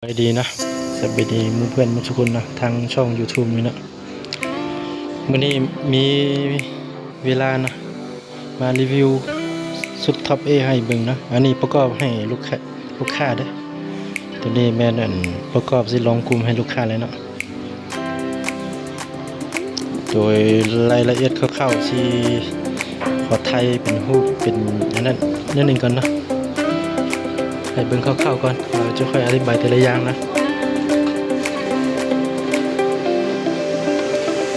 ສະບາຍດີນະ ສະບາຍດີໝູ່ເພື່ອນໝົດທຸກຄົນນະ ທາງຊ່ອງ YouTube ນີ້ນະ. ມື້ນີ້ມີເວລານະ ມາຣີວິວຊຸດ Top A ໃຫ້ເບິ່ງນະ. ອັນນີ້ປະກອບໃຫ້ລູກຄ້າ ລູກຄ້າເດີ້. ໂຕນີ້ແມ່ນ ອັນ ປະກອບຊິລອງກຸ່ມໃຫ້ລູກຄ້າເລີຍເນາະ. ໂດຍລາຍລະອຽດຄ່າວໆ ຊິຂໍຖ່າຍເປັນຮູບເປັນອັນນັ້ນໜ້ອຍໜຶ່ງກ່ອນເນາະ ໃຫ້ເບິ່ງຄ່າວໆກ່ອນ ແລ້ວຈະຄ່ອຍອະທິບາຍແຕ່ລະຢ່າງນະ.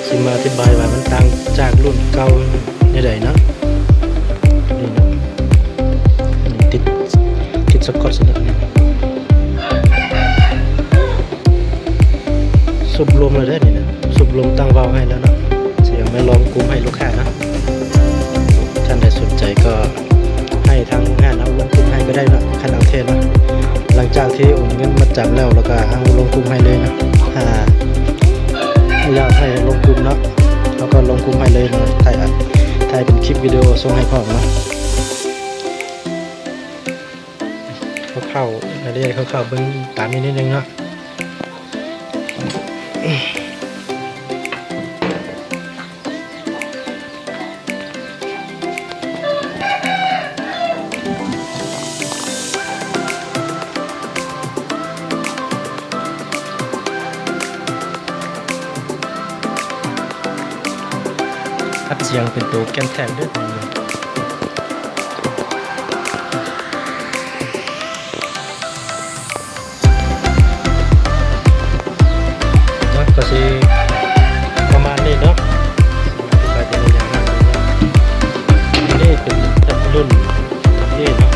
ຊິມາອະທິບາຍວ່າມັນຕ່າງຈາກລຸ້ນເກົ່າແນວໃດເນາະ. ນີ້ເນາະ ຕິດ ຕິດສະກອດຊະເນາະ. ສຸບລົມແລ້ວເດ້ນີ້ນະ ສຸບລົມຕັ້ງວາວໃຫ້ແລ້ວເນາະ. ຊິເອົາມາລອງກຸ່ມໃຫ້ລູກຄ້າເນາະ. ທ່ານໃດສົນໃຈກໍໃຫ້ທາງໂຮງງານເຮົາລົງກຸ່ມໃຫ້ກໍໄດ້ເນາະ ຄັນເອົາແທ້ເນາະ. ຫຼັງຈາກທີ່ໂອນເງິນມາຈຳແລ້ວ ແລ້ວກໍເຮົາລົງກຸ່ມໃຫ້ເລີຍເນາະ. ຖ້າຢາກໃຫ້ລົງກຸ່ມເນາະ ເຮົາກໍລົງກຸ່ມໃຫ້ເລີຍເນາະ. ຖ່າຍ ຖ່າຍເປັນຄລິບວິດີໂອສົ່ງໃຫ້ພ້ອມເນາະ. ຄ່າວໆ ລາຍລະອຽດຄ່າວໆ ເບິ່ງຕາມນີ້ນິດໜຶ່ງເນາະ. ອັດສຽງເປັນໂຕແກ່ນແທ້ເດີ້. ເນາະ ກໍຊິປະມານນີ້ເນາະ. ອັນນີ້ເປັນລຸ້ນ A ເນາະ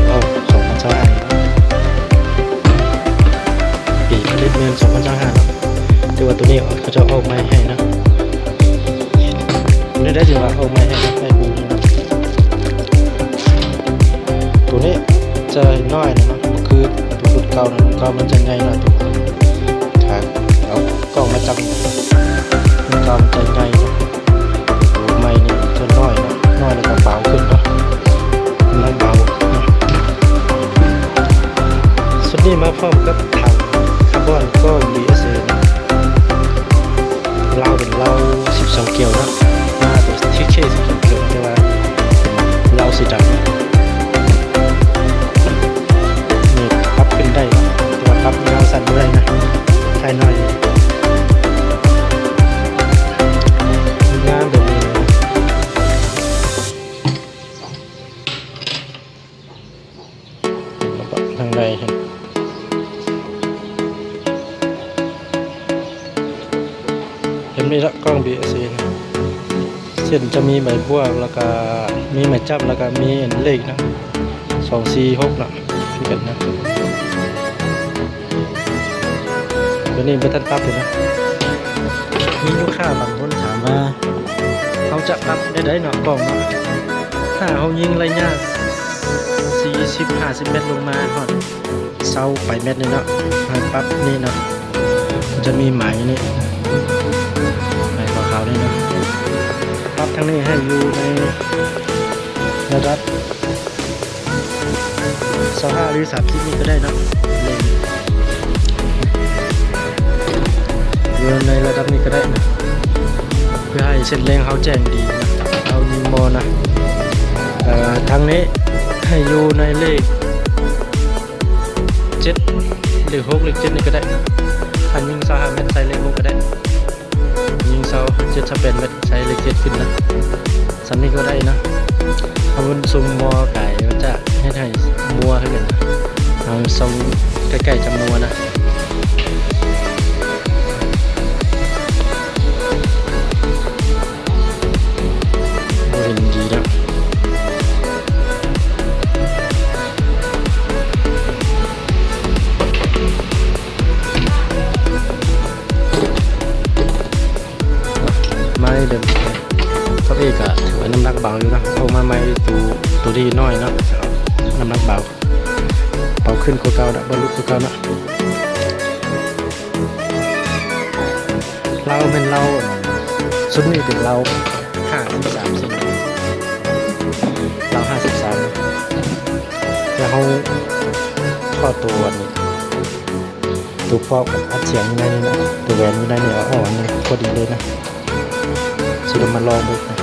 ອອກສອງພັນຊາວຫ້າ ປີຜະລິດແມ່ນສອງພັນຊາວຫ້າເນາະ. ແຕ່ວ່າໂຕນີ້ເຂົາເຈົ້າອອກໃໝ່ໃຫ້ເນາະ. ໂຕນີ້ໄດ້ຖືວ່າອອກໃໝ່ໃຫ້ໃນປີນີ້ເນາະ. ໂຕນີ້ຈະນ້ອຍນະເນາະ ບໍ່ຄືໂຕລຸ້ນເກົ່ານະ. ລຸ້ນເກົ່າມັນຈະໃຫຍ່ເນາະ ໂຕ ຖ້າເອົາກ້ອງມາຈັບ ລຸ້ນເກົ່າມັນຈະໃຫຍ່ເນາະ. ໂຕໃໝ່ນີ້ຈະນ້ອຍເນາະ ນ້ອຍແລ້ວກໍເບົາຂຶ້ນເນາະ ນ້ຳໜັກເບົາເນາະ. ຊຸດນີ້ມາພ້ອມກັບຖັງຄາບອນກ້ອງ BSA ເນາະ. ລາວເປັນລາວສິບສອງກຽວເນາະ ມາໂຕ TK ສິບສອງກຽວ ແຕ່ວ່າເປັນລາວສີດຳ. ນີ້ປັບຂຶ້ນໄດ້ ແຕ່ວ່າປັບຍາວສັ້ນບໍ່ໄດ້ນະ ຖ່າຍໜ້ອຍ. ງາມແບບນີ້ ທາງໃນຫັ້ນ ເຫັນມີລະ ກ້ອງ BSA ນີ້ ເສັ້ນຈະມີໃບບວກ ແລ້ວກະມີໄມ້ຈັບ ແລ້ວກະມີອັນເລກນະ ສອງສີ່ຫົກເນາະ ຄືກັນນະ. ໂຕນີ້ບໍ່ທັນປັບເລີຍນະ. ມີລູກຄ້າບາງຄົນຖາມວ່າ ເຮົາຈະປັບແນວໃດເນາະ ກ້ອງເນາະ? ຖ້າເຮົາຍິງໄລຍະສີ່ສິບ ຫ້າສິບແມັດລົງມາຮອດຊາວປາຍແມັດນີ້ເນາະ ໃຫ້ປັບນີ້ເນາະ. ຈະມີໄມນີ້ ໄມຂາວໆນີ້ເນາະ. ປັບທາງນີ້ໃຫ້ຢູ່ໃນລະດັບ ຊາວຫ້າ ຫຼື ສາມສິບນີ້ກໍໄດ້ເນາະ ຢູ່ໃນລະດັບນີ້ກໍໄດ້ນະ ເພື່ອໃຫ້ເສັ້ນແລງເຮົາແຈ້ງດີນະ ເຮົາຍິງບໍ່ນະ. ເອີ ທາງນີ້ໃຫ້ຢູ່ໃນເລກເຈັດ ເລກຫົກ ເລກເຈັດນີ້ກໍໄດ້ນະ. ຄັນຍິງຊາວຫ້າແມັດໃສ່ເລກຫົກກໍໄດ້. ຍິງຊາວເຈັດ ຊາວແປດແມັດ ໃສ່ເລກເຈັດຂຶ້ນນະ ສ່ຳນີ້ກໍໄດ້ນະ. ເຮົາມັນຊຸ່ມມົວກາຍ ມັນຈະເຮັດໃຫ້ມົວຄືກັນນະ. ເຮົາສ່ອງໃກ້ໆຈະມົວນະ ບໍ່ເຫັນດີແລ້ວ. ໄມ້ເດີມ ທັບເອກະຖືວ່ານ້ຳໜັກເບົາຢູ່ນະ. ອອກມາໃໝ່ໂຕ ໂຕນີ້ນ້ອຍເນາະ ນ້ຳໜັກເບົາ ເບົາຂຶ້ນກວ່າເກົ່ານະ ບໍ່ຫຼຸດກວ່າເກົ່ານະ. ລາວແມ່ນລາວ ຊຸດນີ້ເປັນລາວຫ້າສິບສາມເຊັນ ລາວຫ້າສິບສາມ ແລ້ວເຮົາຂໍໂຕອັນນີ້ ຕົວປອບກັບອັດສຽງຢູ່ໃນນີ້ນະ ຕົວແຫວນຢູ່ໃນນີ້ ເອົາອອກອັນໜຶ່ງ ພໍດີເລີຍນະ. ຊິລອງມາລອງເບິ່ງນະ.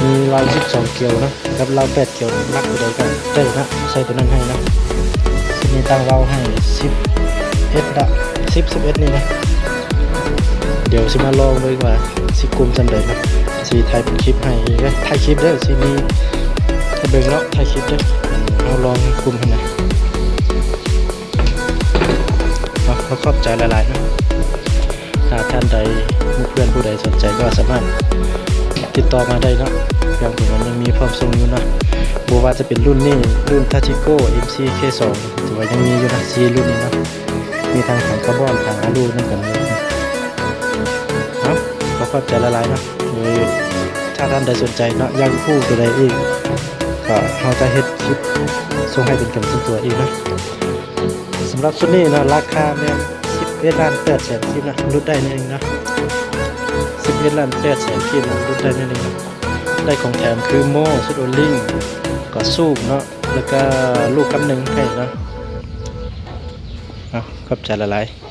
ມີລາວສິບສອງກຽວນະ ກັບລາວແປດກຽວ ມັກຕົວໃດກໍໄດ້ນະ ໃສ່ຕົວນັ້ນໃຫ້ນະ. ຊິມີຕັ້ງລາວໃຫ້ສິບເອັດລະ ສິບ ສິບເອັດນີ້ນະ. ດຽວຊິມາລອງເບິ່ງວ່າຊິກຸມສ່ຳໃດນະ. ຊິຖ່າຍເປັນຄລິບໃຫ້ເດີ ຖ່າຍຄລິບເດີ ຊິມີໃຫ້ເບິ່ງເນາະ ຖ່າຍຄລິບເດີ. ເຮົາລອງກຸມໃຫ້ນະ. ເນາະ ຂໍຂອບໃຈຫຼາຍໆເນາະ. ຖ້າທ່ານໃດ ໝູ່ເພື່ອນຜູ້ໃດສົນໃຈກໍສາມາດຕິດຕໍ່ມາໄດ້ເນາະ. ເຄື່ອງຕົວນັ້ນຍັງມີພ້ອມສົ່ງຢູ່ເນາະ. ບໍ່ວ່າຈະເປັນລຸ້ນນີ້ ລຸ້ນທາຈິໂກ້ ເອັມຊີ ເຄສອງ ຖືວ່າຍັງມີຢູ່ນະ ສີ່ລຸ້ນນີ້ເນາະ. ມີທັງຖັງຄາບອນ ຖັງອາລູນຳກັນເລີຍ. ເນາະ ຂໍຂອບໃຈຫຼາຍໆເນາະ. ຫຼື ຖ້າທ່ານໃດສົນໃຈເນາະ ຢາກຮູ້ຕົວໃດອີກ ກໍເຮົາຈະເຮັດຄລິບສົ່ງໃຫ້ເປັນການສ່ວນຕົວອີກເນາະ. ສຳລັບຊຸດນີ້ເນາະ ລາຄາແມ່ນສິບເອັດລ້ານແປດແສນກີບນະ ຫຼຸດໄດ້ໜ້ອຍໜຶ່ງເນາະ. ສິບເອັດລ້ານແປດແສນກີບນະ ຫຼຸດໄດ້ໜ້ອຍໜຶ່ງເນາະ. ໄດ້ຂອງແຖມຄືໂມ່ ຊຸດໂອລິງ ກໍສູບເນາະ ແລ້ວກໍລູກກຳໜຶ່ງໃຫ້ເນາະ. ເອົາ ຂອບໃຈຫຼາຍໆ.